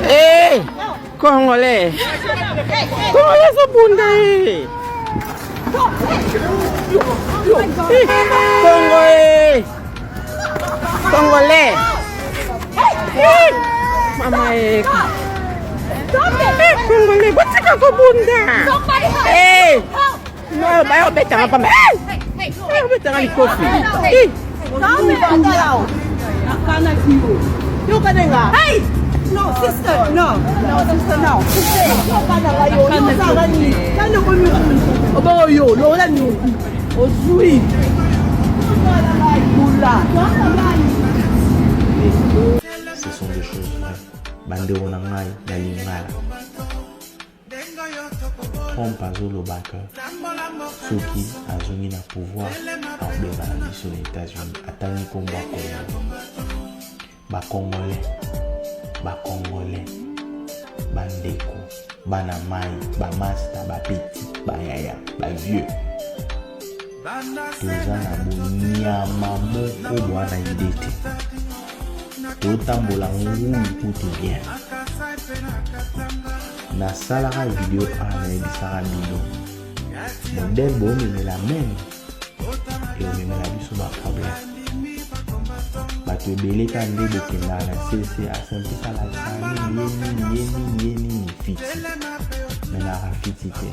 Eh, Congolais. Congolais azobunda ye. Eh, Congolais. Congolais. Eh, mama eh. Eh, Congolais, botika kobunda. Eh. No, bayo obetanga pamba. Eh! Bayo obetanga likofi. Eh! Hey! No, sister, no. No, sister, no. Oboyo, lola ni ozui. Ce sont des choses vraies. Bandeko na ngai na lingala. Trump azoloba ke soki azongi na pouvoir akobengana biso na États-Unis. Atangi nkombo ya Congo. Bacongolais, bacongolais, bandeko, bana mai, bamasta, bapeti, bayaya, bavieux, toza na bonyama moko bwana ide te. Totambola ngulu kutu bien. Nasalaka video awa, nayebisaka bino modele boomemela meme eomemela biso baproblème. Bato ebele ka nde bokendaka na sese asimplis alakisaka nini ye nini ye nini ye nini fiti me naka fiti te.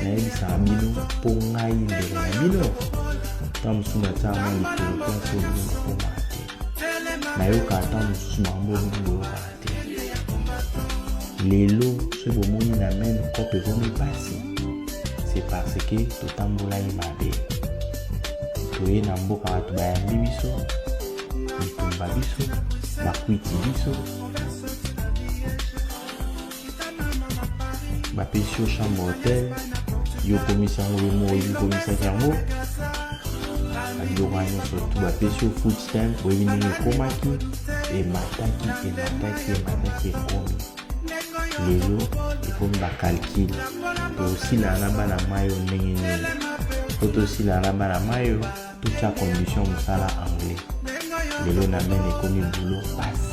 Nayebisaka bino mpo ngai ndeko na bino, ntango mosusu natiaka mwa likolo place oyo bino bokomaka te, nayokaka ntango mosusu makambo oyo bino boyokaka te. Lelo soki bomoni na meme kope ekomi mpasi, c'est parce que totambolaki mabe. Toye na mboka, bato bayambi biso, bitumba biso, bakwiti biso, bapesi yo chambre hotel, yo okomisi yango yo moko, oyebi komisaki yango babiloko wana nyonso tu, bapesi yo food stamp, oyebi ndenge ekomaki, emataki, emataki, emataki, ekomi lelo, ekomi bacalcul. Tosilana na bana mayo ndenge nini? Po tosilana na bana mayo, totya condition mosala anglais. Lelo na mene ekomi boulot pasi.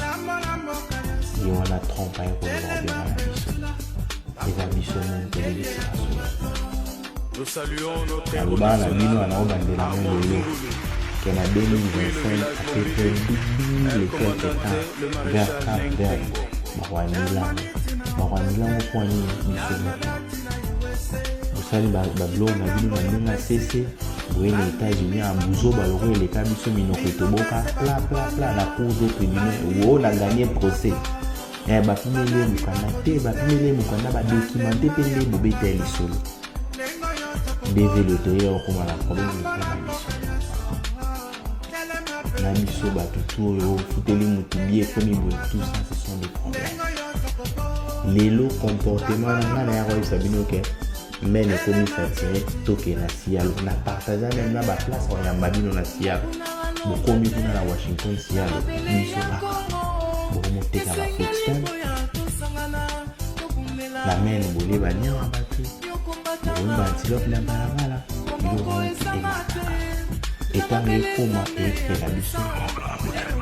Ye wana Trump aye koloba kobenga na biso, eza biso moko tolekisi masolo. Nalobaka na bino wana, obandela ngo lelo ke na 2025, à peu près 2000 et quelque temps vers Cap Vert, bakoanilango, bakoanilango. Mpo nini? Biso moko bosali babiloko na bino na ndenge ya sese boye na États-Unis ya buzoba loko eleka biso, minoko etoboka, pla pla pla na cour de tribunal o na gagné procès. Eh, bapimeli ye mokanda te, bapimeli ye mokanda, badocumente mpe nde bobeta ya lisolo dv lotoye okóma na problème lokola biso na biso bato tu oyo ofuteli motu bie ekomi boye. Tout ça, ce sont des problèmes. Lelo comportement na ngai naya koyebisa bino ke mene ekomi saturé, toke na Seattle. Na partage même na baplace oyamba bino na Seattle, bokomi kuna na Washington, Seattle, biso kaka bokomoteka bafood stamp na mene, bolie banyama bato, bokomi baantilope na balabala. Biloko moki emataka etango ekóma eyekela biso baproblème.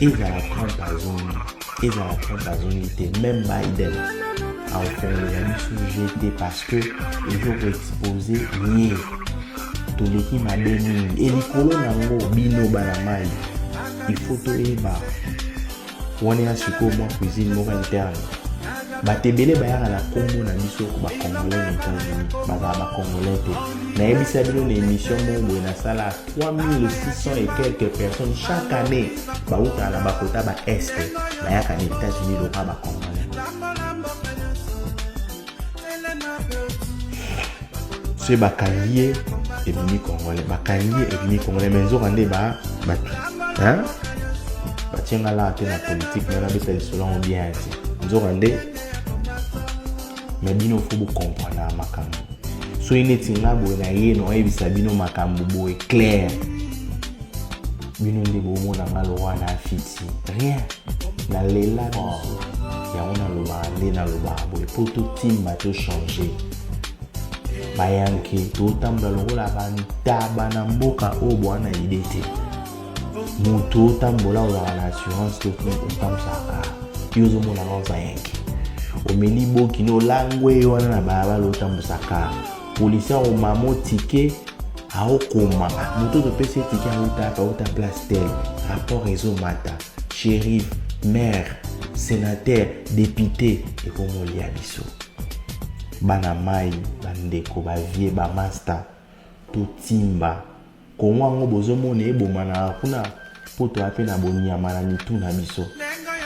Ezala Trump azongi, ezala Trump azongi te, même Biden akofongolela biso jete parce que ezo koexpose ye toleki mabe mingi. Elikolo nango bino bana mai, il faut toyeba wana ya sikoyo mwa cuisine moko interne. Bato ebele bayaka na nkombo na biso bacongolais na États-Unis, bazala bacongolais te. Nayebisa bino na émission moko boye nasala, 3600 et quelques personnes chaque année bautaka na bakota ba est, bayaka na États-Unis loka bacongolais. Soki bakangi ye, ebimi congolais, bakangi ye, ebimi congolais, mais nzoka nde ba bato batie nga laa te na politike me nabeta lisolo yango bien te. Nzoka nde me bino fo bocomprendre makambo. Soki neti nga boye na ye na oyebisa bino makambo boye clair, bino nde bomona nga lokwa na fiti rien. Nalela biso yango, nalobaka nde nalobaka boye mpo totimba, tochange bayanke, totambola lokola bantaba na mboka oyo bwana ide te. Moto otambola ozalaka na assurance te, otambusaka yo, ozomonaka oza yanke, omeli bokini, olangwe yo wana na balabala, otambusa car, policier akomama tike, aokoma moto topesi ye tike, auta apa, auta place tel, rapport ezomata, shérif, maire, sénateur, député, ekomolia biso bana mai, bandeko, bavie, bamaster, totimba Kongo yango bozomona ebomanaka kuna mpo toya mpe na bonyama na mitu na biso.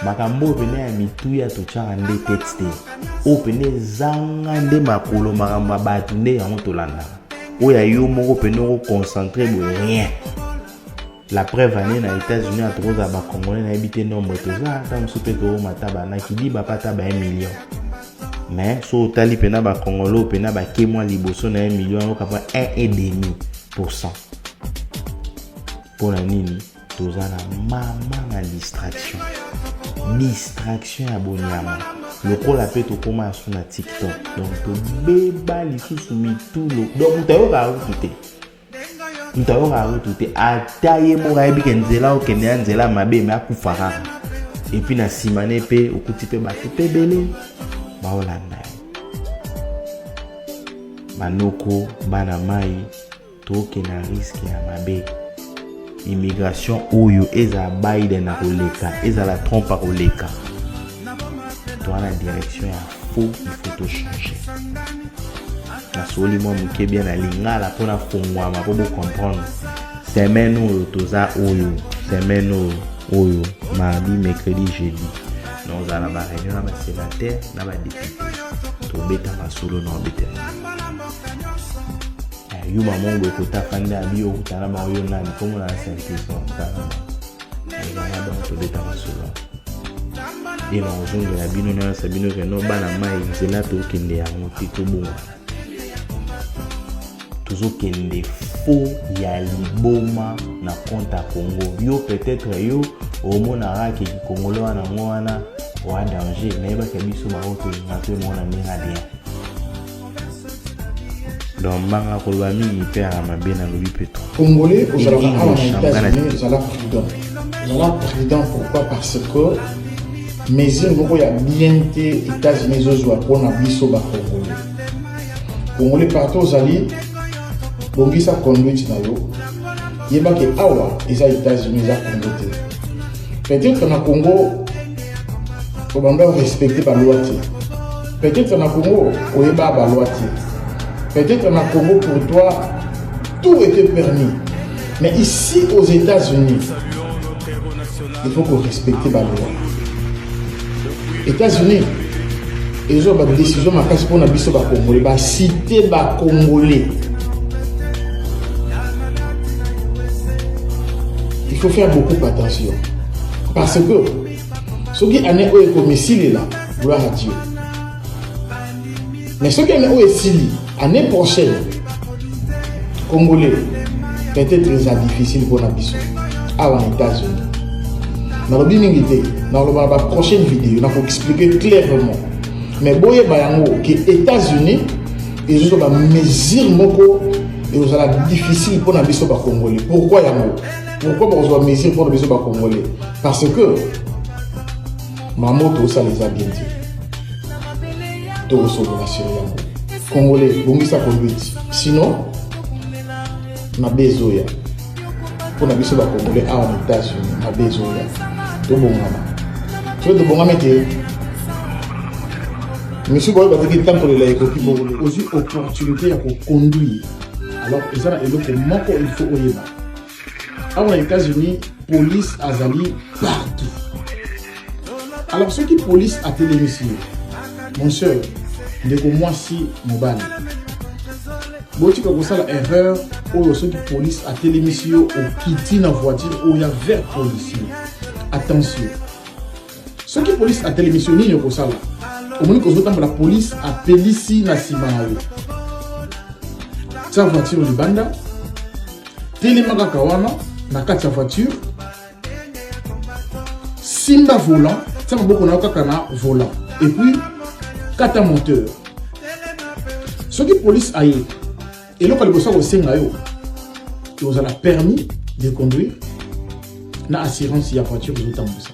Makambo oyo pene ya mituya totyaka nde tete te, oyo pene ezanga nde makolo, makambo ya bato nde yango tolandaka. Oyo ya yo moko pene okoconcentre boye rien. La preuve année na États-Unis atokozala bacongolais nayebi te nombre toza, ata mosusu mpe tokomata bana kidiba mpe ata ba 1 million. Mais so otali mpena bacongolais oyo mpena bake mwa liboso na 1 million yango kapa 1,5%. Mpo na nini toza na mama na distraction, distraction ya bonyama, lokola mpe tokóma ya so na TikTok, donc tobeba lisusu mitulo, donc moto ayokaka kutu te, moto ayokaka kutu te, ata ye moko ayebi ke nzela okende ya nzela mabe, me akufa kaka. Epuis na nsima ne mpe okuti mpe bato mpe ebele baolanda ye. Banoko, bana mai, tokende na riske ya mabe. Immigration oyo, ezala Biden akoleka, ezala Trump akoleka, toa na direction ya faux, il faut tochanger. Nasoli mwa moke bien na lingala mpo nafungwama mpo bocomprendre. Semaine oyo toza oyo, semaine oyo oyo, mardi, mercredi, jeudi, naozala na baréunion na basénateur na badepute, tobeta masolo na obetela yuma moko boye kota afandi abi okutana bango, yo nani, komona na synthèse, okutana bango, ezala bango, tobeta masolo e na kozongela bino, nayasa bino keno bana mai, nzela tokende yango te, tobongwana, tozokende fo ya liboma na compte ya Congo. Yo peut-être yo omonaka ke kikongolo wana yango wana oa danger, nayebaka biso bango tolinga toemona ndenge ya bien. Donc mbanga koloba mingi mpe yaka mabe, nalobi mpe trop. Congolais ozalaka awa na États-Unis, ozala prudent, ozala prudent. Pourquoi? Parce que mesure moko ya bien te États-Unis ezozwa mpona biso bacongolais. Congolais partout ozali, bongisa conduite na yo, yebake awa eza États-Unis, eza Congo te. Peut-être na Congo obanda respecte baloi te, peut-être na Congo oyeba baloi te, peut-être na Congo pour toi tout était permis, mais ici aux États-Unis il faut qu'on respecte baloi. États-Unis ezwa badécision makasi mpona biso bacongolais, basite bacongolais. Il faut faire beaucoup attention parce que soki année oyo ekomi esilela, gloire à Dieu, mais soki année oyo esili, année prochaine, congolais, peut-être eza difficile mpona biso awa na États-Unis. Nalobi mingi te, nakoloba na baprochaine vidéo, nakoexplike clairement, mais boyeba yango ke États-Unis ezozwa bamesure moko ekozala difficile mpona biso bacongolais. Pourquoi yango? Pourquoi bakozwa mesure mpona biso bacongolais? Parce que mamo tosala eza bien te. Tokosolola sur yango. Congolais, bongisa conduite, sinon mabe ezoya mpona biso bacongolais awa na États-Unis. Mabe ezoya, tobongama. Soki tobongami te, misu boyo bateki ntankolela ekoki bokole. Ozwi opportunité ya koconduire, alors eza na eloko moko il faut oyeba: awa na États-Unis police azali partout. Alors soki police atelemisi yo, mon soeur, ndeko mwasi, mobali, botika kosala erreur oyo. Soki police atelemisi yo, okiti na voiture oyo ya vers policier, attention. Soki police atelemisi yo, nini okosala? Omoni kozotambola, police apelisi na nsima na yo, tia voiture libanda, telema kaka wana na kati ya voiture, simba volant, tia maboko na yo kaka na volant et puis kata moteur. Soki police aye, eloko ya liboso akosenga yo ekozala permis de conduire. Na assurance ya voiture ozotambusa.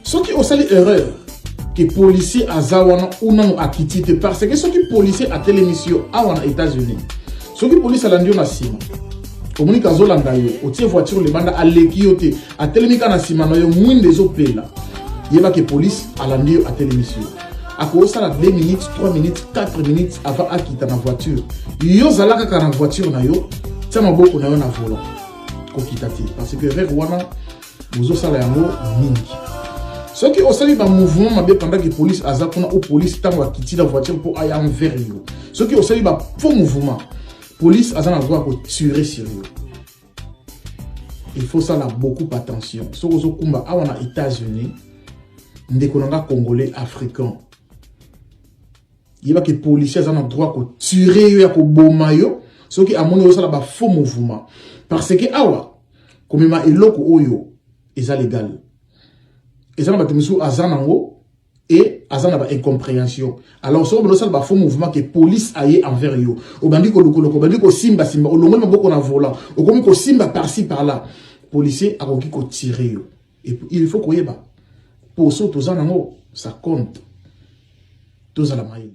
Soki osali erreur ke policier aza wana ou nanu akiti te, parce que soki policier atelemisi yo awa na États-Unis, soki policier alandi yo na nsima, omoni kazolanda yo, otie voiture libanda, aleki yo te, atelemi kaka na nsima na yo, mwinda ezopela, yeba ke police alandi yo, atelemisi yo, akosala 2 minutes, 3 minutes, 4 minutes avant akita na voiture. Yo zala kaka na voiture na yo, tia maboko na yo na volant, kokita te, parce que erreur wana bozosala yango mingi. Soki osali bamouvement mabe pendant que police aza kuna, ou police ntango akiti na voiture mpo aya envers yo, soki osali ba faux mouvement, police aza na droit kotirer sur yo. Il faut sala beaucoup attention soki ozokumba awa na États-Unis. Ndeko na nga congolais, africain, yebaki policier aza na droit kotirer yo, ya koboma yo, soki amoni osala ba faux mouvement, parce que awa komema eloko oyo eza légal. Eza na bato misusu aza nango e aza na baincompréhension. Alors soki obandi osala bafaux mouvement ke police aye envers yo, obandi kolokoloka, obandi kosimbasimba, olongoli maboko na volant, okomi kosimba par-ci par-là, policier akoki kotirer yo. Et puis, il faut koyeba poso toza nango, ça compte. Tozala mayele.